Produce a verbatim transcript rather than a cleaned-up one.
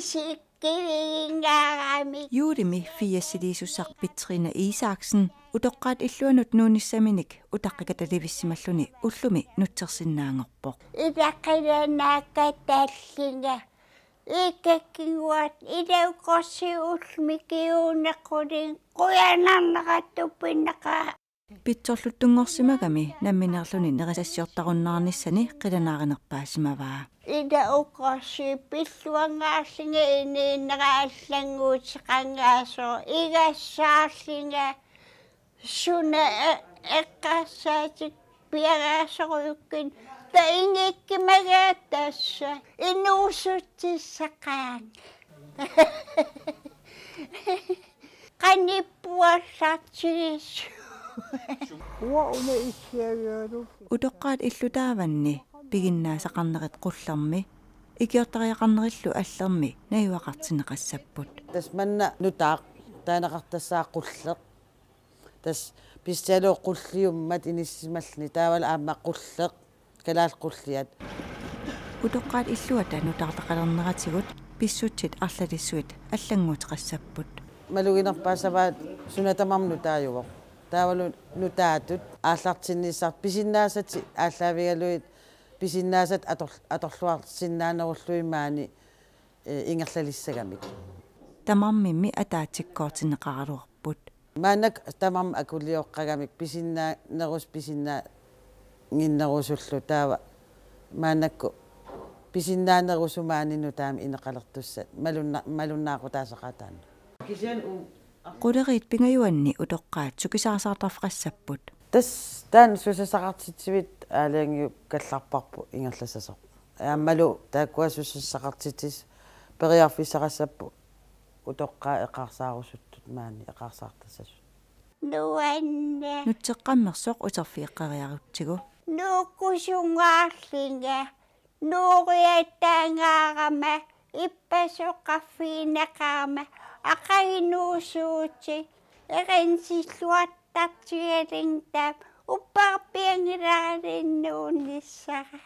Sikkivigingaarami. Juulimi firsiliisussaq Petrine Isaksen utoqqaat illuanut nuunissaminik utaqqikatalivissimalluni ullumi nutsersinnaanngorpoq. Ilaqilanaakatallina. Ikakkinguat ilaukorsi ulmikiunequlin qujanarneqartupinnaqaa. Pitsorluttunngorsimagami nammineerluni nerisassiortarunnaarnissani qilanaarinerpaasimavaa. Ila ukorsi pilluangaarlinga inuunera allannguuteqanngaasoq igassaarlinga suna e-, eqqarsaatik piareersorujukkit taingikkimagaat tassa inuusutsissaqaanga. Qanippuallartigissu. Uanga una issiavigalugu. Utoqqaat illu taavanni piginnaasaqarnerit qullermi, ikiortariaqarnerillu allermi najugaqartinneqassapput. Tassa manna nutaaq taaneqartassaaq qulleq. Tassa pissutigalugu qulliummat inissisimalluni taavalu aamma qulleq. Kalaallit qulliat. Utoqqaat illuata nutaartaqalerneratigut pissutsit arlalissuit allannguuteqassapput. Maluginerpaassavaat suna tamarmi nutaajuvoq. Taavalu nutaatut aallartinnissaq pisinnaasatik aallaavigalugit pisinnaasat ator-, atorluarsinnaanerullugit maani, eh, ingerlalissagamik. Tamarmimmi ataatsikkoortinneqaraluarput. Maannakkut tamarmik akulioqqagamik pisinnaanerus-, pisinnaannginnerusullu taava maannakkut pisinnaanerusut maani nutaamik ineqalertussat malunna-, malunnaaqutaasaqaat taanna. Kisianni u- Quleriit pingajuanni utoqqaat sukisaarsaartarfeqassapput. Tassa taanna susassaqartitsivit aalajangiup kallarparput ingerlassasoq. Aammalu taakkua susassaqartitsisut periarfissaqassapput utoqqaat eqaarsaarusutut maani eqaarsaartassasut. Nuanneq. Nutseqqammersoq uterfigeqqeriarutsigu. Nuukkusungaarlinga. Nuuriataangaarama ippassaq qaffigineqarama aqagunuusuutit eqinsilluartartigalugit taava upperpiangilarinnuunissara.